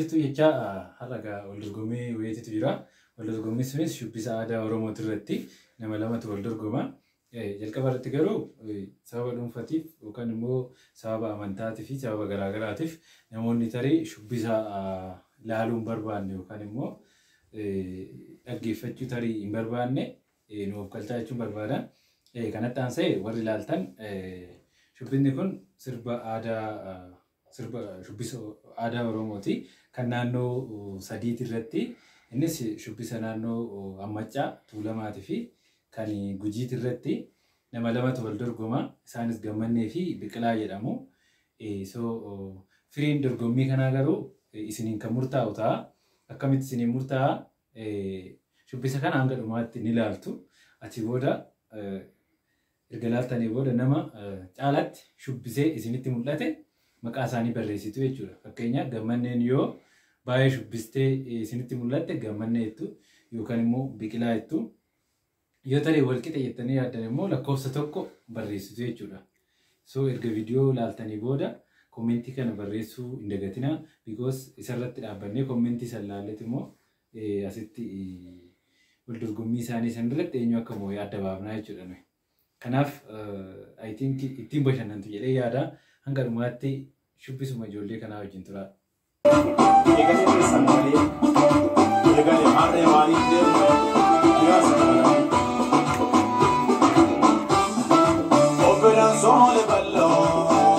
Akkam jirtu jecha har'a egaa wal dorgommii wayiitu jira. Wal dorgommii sunis shubbisa aadaa Oromooti irratti nama lamatu wal dorgoma. Jalqaba irratti garuu sababa dhuunfatiif yookaan immoo sababa amantaatii fi sababa garaagaraatiif namoonni tarii shubbisa laaluu hin barbaanne yookaan immoo dhaggeeffachuu tarii hin barbaanne nuuf galchaa jechuun barbaada. Kanatti aansee warri ilaaltan, shubbisni kun sirba aadaa, sirba shubbisa aadaa Oromooti. Kan naannoo sadiiti irratti, innis shubbisa naannoo Ammaccaa, Tuulamaatii fi kan Gujiiti irratti nama lamatu wal dorgoma. Isaanis Gammannee fi Biqilaa jedhamu. So firiin dorgommii kanaa garuu isiniin kan murtaa'u ta'a. Akkamitti isiniin murtaa'a? Shubbisa kana hanga dhumaatti ni ilaaltu. Achi booda, erga ilaaltanii booda, nama caalatti shubbisee isinitti mul'ate maqaa isaanii barreessitu jechuudha. Fakkeenyaaf, Gammanneen yoo baay'ee shubbistee isinitti mul'atte Gammannee jettu yookaan immoo Biqilaa jettu. Yoo tarii wal qixa jettanii yaaddan immoo lakkoofsa 1 barreessitu jechuudha. So erga viidiyoo ilaaltanii booda commentii kana barreessuu hin dagatinaa, because isarratti dhaabbannee commentii san ilaalleet immoo asitti wal dorgommii isaanii san irratti eenyu akka moo'ee adda baafnaa jechuudha nuyi. Kanaaf I think ittiin bashannantu jedhee yaada. Hanga dhumaatti shubbisuma ijoollee kanaa wajjin tura. Eegalee keessan malee, eegalee harree maaliif deemu dhiyaasa kana. Obbiran soole bal'oo,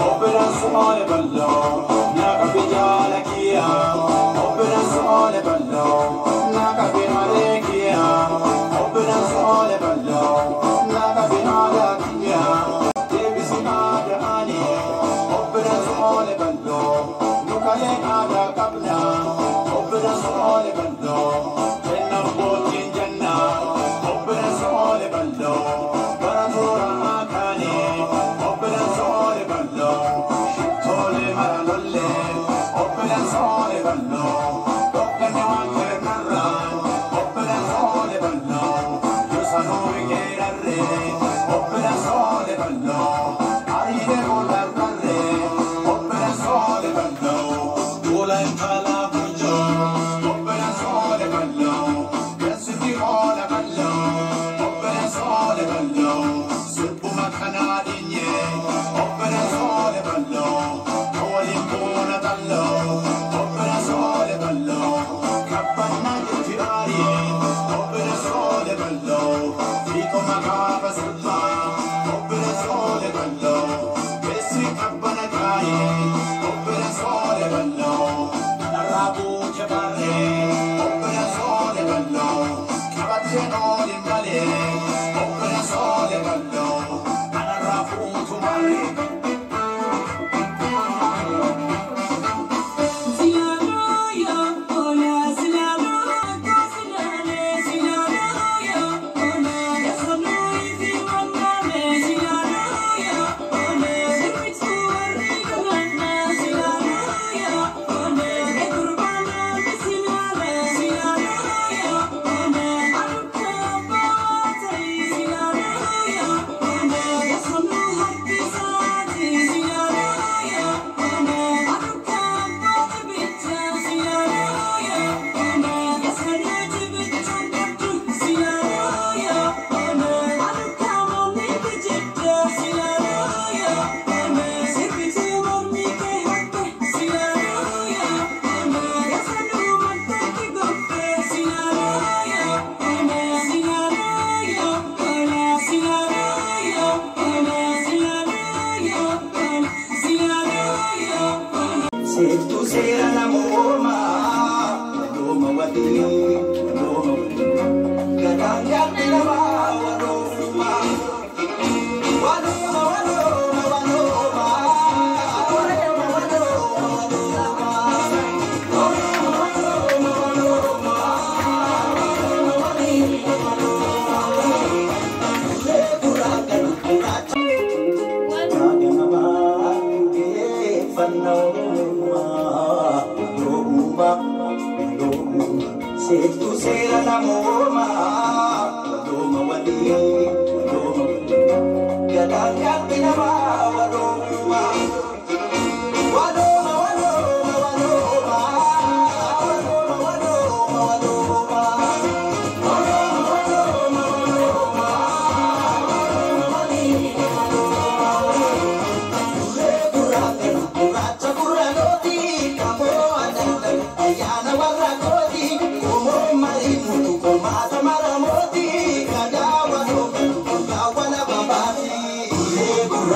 obbiran soole bal'oo, naaqa bijaala kiyya. Obbiran soole bal'oo, naaqa binaalee kiyya. Obbiran soole bal'oo, naaqa binaalee kiyya. Deebisi aadaani, obbiran soole bal'oo, nu kalee aadaa qabna. Obbiran soole bal'oo, kenna abbootiin jenna. Obbiran soole bal'oo, bara toora akaane. Obbiran soole bal'oo, shittoolee mara lollee. Obbiran soole bal'oo, dhokkanne waan kennarraa. Obbiran soole bal'oo, yosanuu geerarree. Obbiran soole bal'oo, ariidee boodarrarree. Obbiran soole bal'oo, duula intala bulchoo. Obbiran soole bal'oo, keessutti oola bal'oo. Obbiran soole bal'oo, sirbuma kanaa dhinyee. Obbiran soole bal'oo, waliin buuna xalloo. Obbiran soole bal'oo, kabbannaa jetti aarii. Obbiran soole bal'oo, fiixuma gaafa sirbaa. Obbiran soole bal'oo, keessi qabbana kaayee. Obbiran soole bal'oo, kanarraa buute barree. Obbiran soole bal'oo, qabatteen oolin malee. Obbiran soole bal'oo, kanarraa fuutu marree.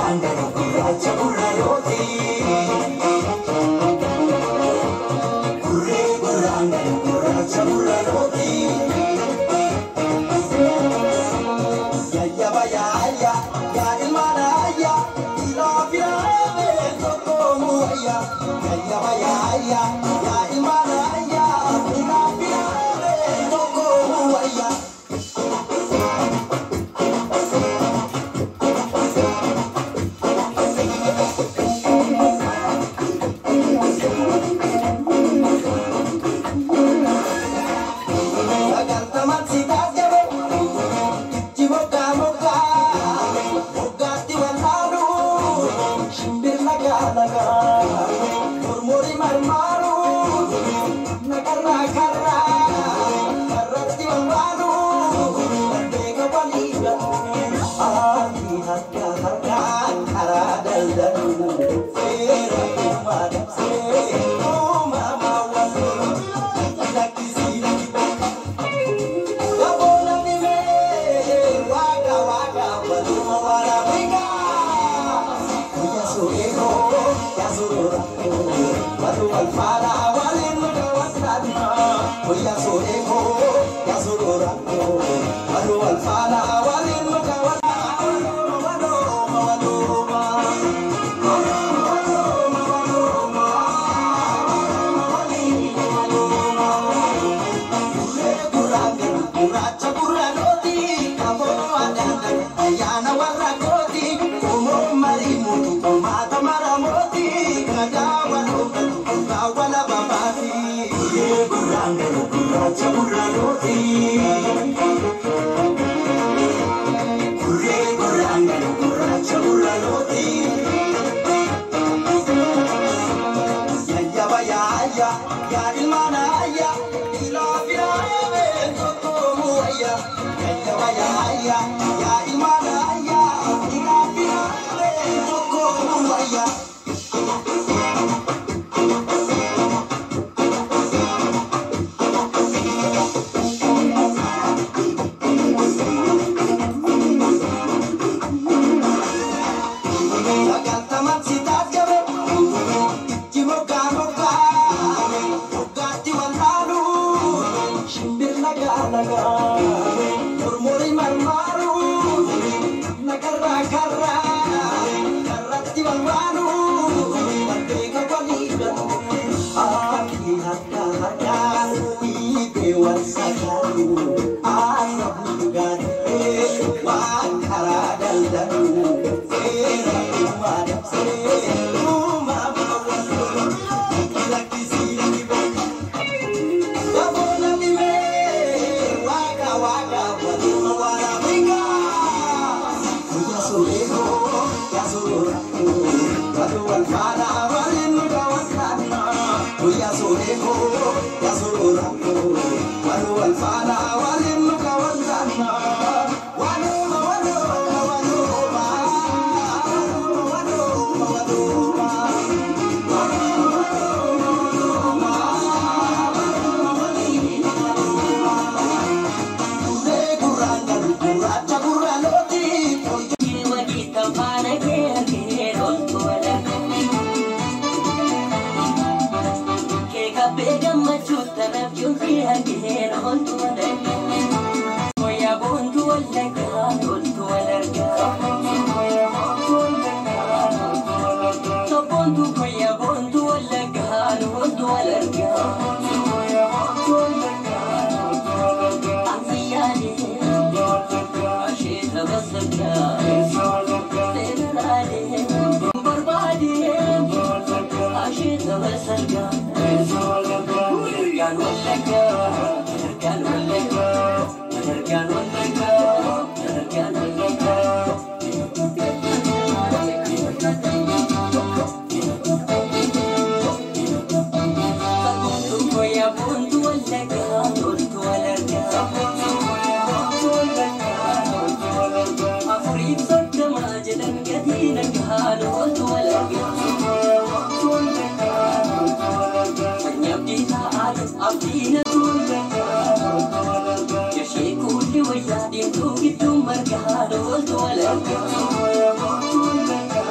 gurraan gara gurraacha gurra looti. Gurree gurraan gara gurraacha gurra looti. Yayyaba yaayya yaa ilmaan ayya ilaa filaamee tokko muwayya. Yayyaba yaayya yaa ilmaan ayya ilaa filaamee tokko muwayya. Sagantamatti tajaajila itti moggaa moggaa moggaatti wallaalu shimbir nagaa nagaa mormori marmaaru nagarraa karraa karratti wallaalu beeka walii galu haati harka harkaan karaa daldalu seera uumaa dabsee uumamaa walloo lakkisii lakkisii. Gaboona dhibee waaqa waaqa waluma waraabika. Yaasoo eegoo yaasoo rakkoo walu walfaana waliin daawwatana. Yaasoo eegoo yaasoo rakkoo walu walfaana waliin daawwatana. Waluma waluma waluma waluma waluma waluma. Gurraacha gurra looti kaboo adaan ayyaana warra kooti qomoo marii muutu qomaata mara mooti gadaa waloo galu wala babaati. Gurraan galu gurraacha gurra looti. Gurree gurraan galu gurraacha gurra looti. Yayyaba yaayya yaa ilmaan ayya ilaa filaamee tokko muwayya. Yayyaba yaayya yaa ilmaan ayya ilaa filaamee tokko muwayya. Sagantamatti tajaajila itti moggaa moggaa moggaatti wallaalu shimbir nagaa nagaa mormori marmaaru nagarraa karraa karratti wallaalu beeka walii galu haati harka harkaan dhiibee wal sakaalu haasawni dhugaatii waan karaa daldalu seera uumaa dabsee uumamaa walloo lakkisii lakkisii. Gaboona dhibee waaqa waaqa waluma waraabika. Yaasoo eegoo yaasoo rakkoo walu walfaana waliin daawwatana. Yaasoo eegoo yaasoo rakkoo walu walfaana waliin daawwatana. Waluma waluma waluma waluma waluma. Marga,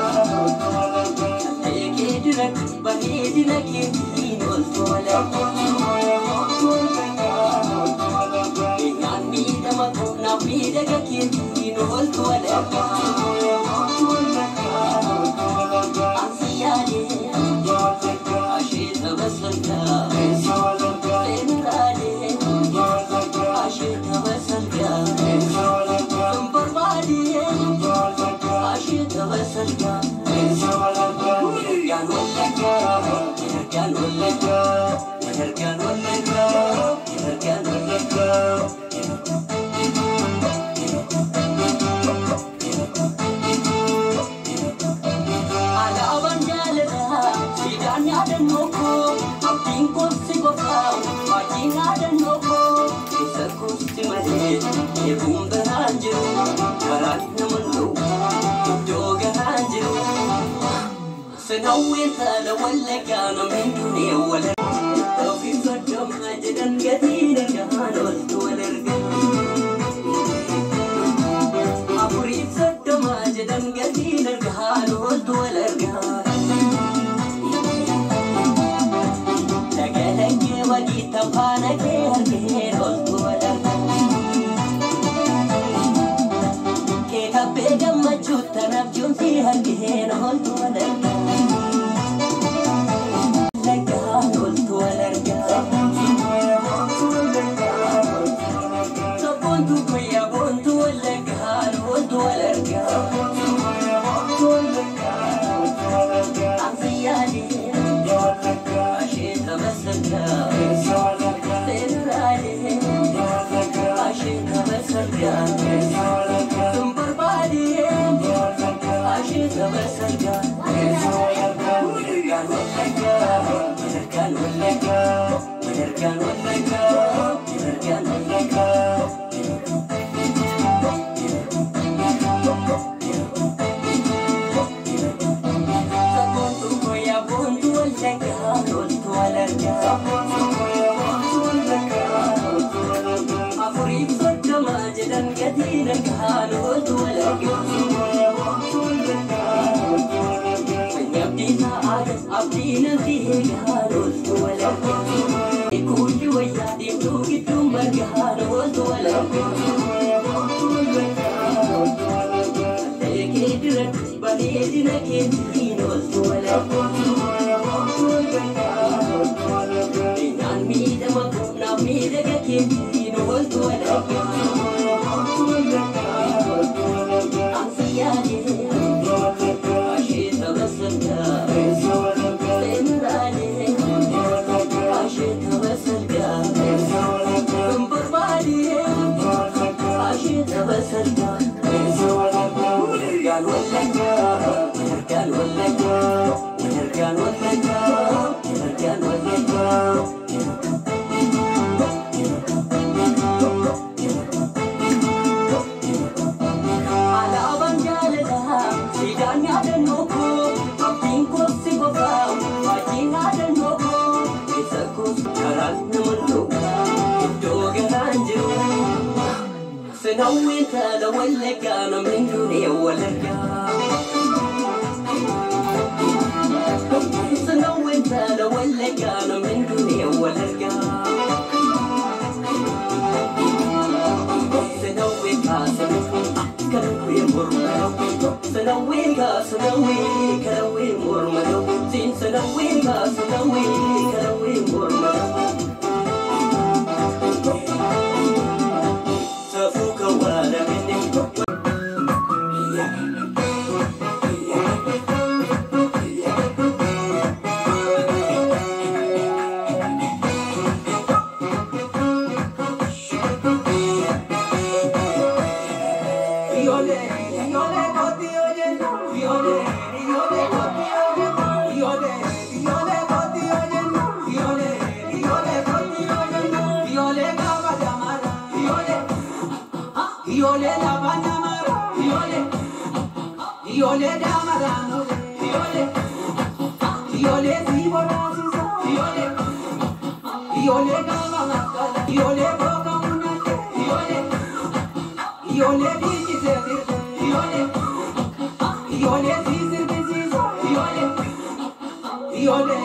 Yole,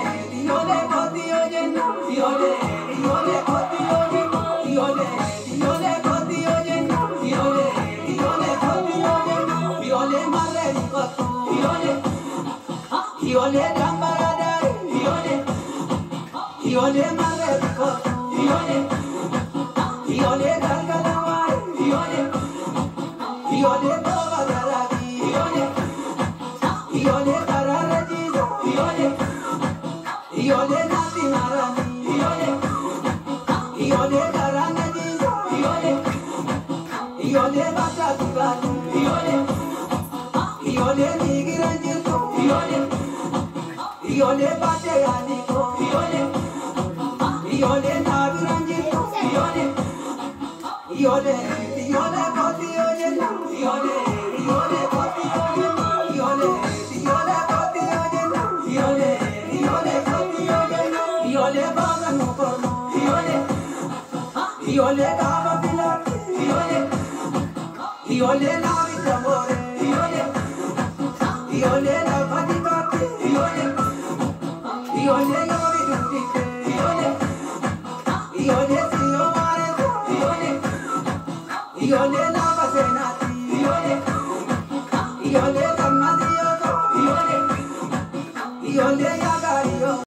Ijoollee kooti yoo jennu ijoollee ijoollee kooti yoo jennu ijoollee ijoollee kooti yoo jennu ijoollee ijoollee kooti yoo jennu ijoollee marree kootu ijoollee ijoollee dambara daari ijoollee ijoollee marree kootu ijoollee ijoollee galgala waari ijoollee ijoollee booba garaafi ijoollee ijoollee karaarra jiisa ijoollee. Ijoollee naatti marani ijoollee ijoollee karaa na jiisa ijoollee ijoollee bakka tubaatu ijoollee ijoollee miigira jirtu ijoollee ijoollee baatee yaadiko ijoollee ijoollee naabira jirtu ijoollee ijoollee ijoollee kooti yoo jennu ijoollee ijoollee kooti yoo jennu ijoollee ijoollee kooti yoo jennu ijoollee ijoollee kooti yoo jennu ijoollee baala nu kormo ijoollee ijoollee kaaba filaatti ijoollee ijoollee naabita moore ijoollee ijoollee lafa dibaatti ijoollee ijoollee yoomi duudite ijoollee ijoollee siyoo maareetu ijoollee ijoollee lafa seenaatti ijoollee ijoollee gammadiyoo ijoollee ijoollee yaagaariyoo.